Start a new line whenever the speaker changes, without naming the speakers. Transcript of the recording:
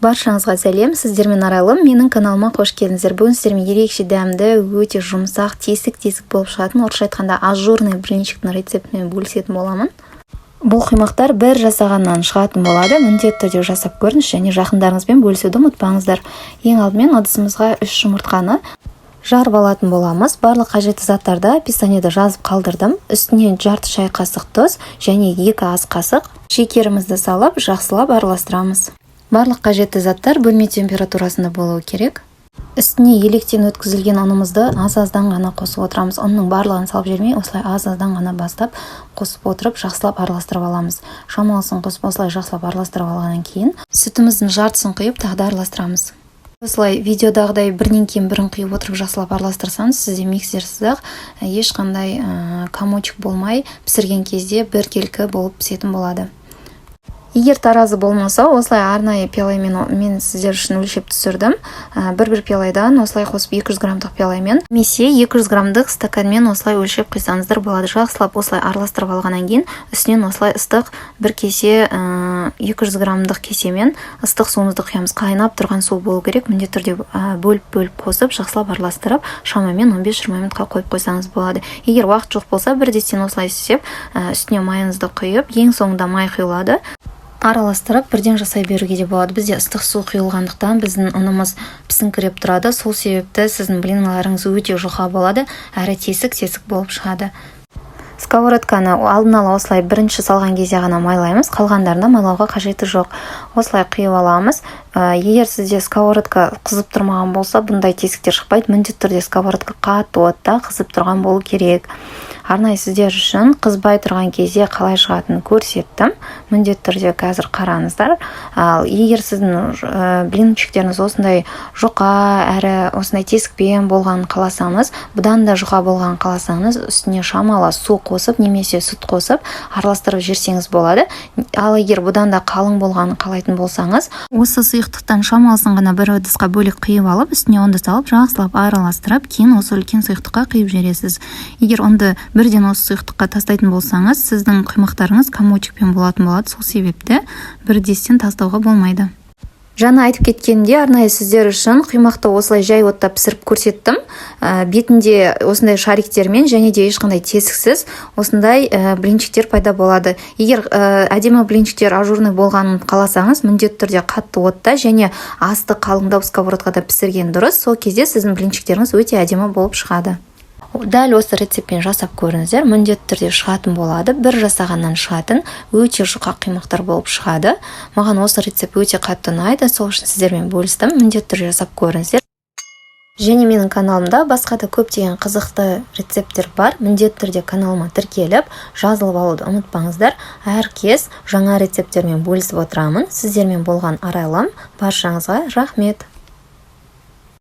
Баршаңызға сәлем! Сіздермен Арайлым. Менің каналыма қош келдіңіздер! Бүгін сіздермен ерекше дәмді, өте жұмсақ, тесік тесік болып шығатын, орысша айтқанда, ажурный блинчиктің рецептімен бөлісетін боламын. Бұл құймақтар бір жасағаннан шығатын болады. Міндетті түрде жасап көріңіз және жақындарыңызбен бөлісуді ұмытпаңыздар. Ең алдымен ыдысымызға үш жұмыртқаны жарып алатын боламыз. Барлық қажетті заттарды описаниеда жазып қалдырдым. Үстіне жарты шай қасық тұз және 2 ас қасық шекерімізді салып, жақсылап араластырамыз. Барлық қажетті заттар бөлме температурасында болуы керек. Үстіне електен өткізілген ұнымызды аз-аздан ғана қосып отырамыз. Ұнның барлығын салып жібермей, осылай аз-аздан ғана бастап қосып отырып, жақсылап араластырып аламыз. Шамалысын қосып, осылай жақсылап араластырып алғаннан кейін сүтіміздің жартысын құйып, тағы да араластырамыз. Осылай видеодағыдай бірінен кейін бірін құйып отырып, жақсылап араластырсаңыз, сізде миксерсіз ақ ешқандай комочек болмай, пісірген кезде біркелкі болып пісетін болады. Егер таразы болмаса, осылай арнайы пиаламен мен сіздер үшін өлшеп түсірдім. Бір бір пиаладан осылай қосып, 200 граммдық пиаламен немесе 200 граммдық стаканмен осылай өлшеп құйсаңыздар болады. Жақсылап осылай араластырып алғаннан кейін үстінен осылай ыстық бір кесе, 200 граммдық кесемен ыстық суымызды құямыз. Қайнап тұрған су болу керек міндетті түрде. Бөліп бөліп қосып, жақсылап араластырып, шамамен 15-20 минутқа қойып қойсаңыз болады. Егер уақыт жоқ болса, бірден осылай істеп, үстіне майыңызды құйып, ең соңында май құйылады, араластырып, бірден жасай беруге де болады. Бізде ыстық су құйылғандықтан, біздің ұнымыз пісіңкіреп тұрады. Сол себепті сіздің блиналарыңыз өте жұқа болады әрі тесік тесік болып шығады. Сковородканы алдын ала осылай бірінші салған кезде ғана майлаймыз, қалғандарында майлауға қажеті жоқ. Осылай құйып аламыз. Егер сізде сковородка қызып тұрмаған болса, бұндай тесіктер шықпайды. Міндетті түрде сковородка қатты отта қызып тұрған болу керек. Арнайы сіздер үшін қызбай тұрған кезде қалай шығатынын көрсеттім. Міндетті түрде қазір қараңыздар. Ал егер сіздің блинчиктеріңіз осындай жұқа әрі осындай тесікпен болғанын қаласаңыз, бұдан да жұқа болғанын қаласаңыз, үстіне шамалы су қосып немесе сүт қосып, араластырып жіберсеңіз болады. Ал егер бұдан да қалың болғанын қалайтын болсаңыз, осы сұйықтықтан шамалысын ғана бір ыдысқа бөлек құйып алып, үстіне ұнды салып, жақсылап араластырып, кейін осы үлкен сұйықтыққа құйып жібересіз. Егер ұнды бірден осы сұйықтыққа тастайтын болсаңыз, сіздің құймақтарыңыз комочекпен болатын болады. Сол себепті бірдестен тастауға болмайды. Жаңа айтып кеткенімдей, арнайы сіздер үшін құймақты осылай жай отта пісіріп көрсеттім. Бетінде осындай шариктермен және де ешқандай тесіксіз осындай блинчиктер пайда болады. Егер әдемі блинчиктер, ажурный болғанын қаласаңыз, міндетті түрде қатты отта және асты қалыңдау сковородкада пісірген дұрыс. Сол кезде сіздің блинчиктеріңіз өте әдемі болып шығады. Дәл осы рецептпен жасап көріңіздер, міндетті түрде шығатын болады. Бір жасағаннан шығатын өте жұқа құймақтар болып шығады. Маған осы рецепт өте қатты ұнайды, сол үшін сіздермен бөлістім. Міндетті түрде жасап көріңіздер. Және менің каналымда басқа да көптеген қызықты рецепттер бар. Міндетті түрде каналыма тіркеліп, жазылып алуды ұмытпаңыздар. Әркез жаңа рецепттермен бөлісіп отырамын. Сіздермен болған Арайлым. Баршаңызға рахмет!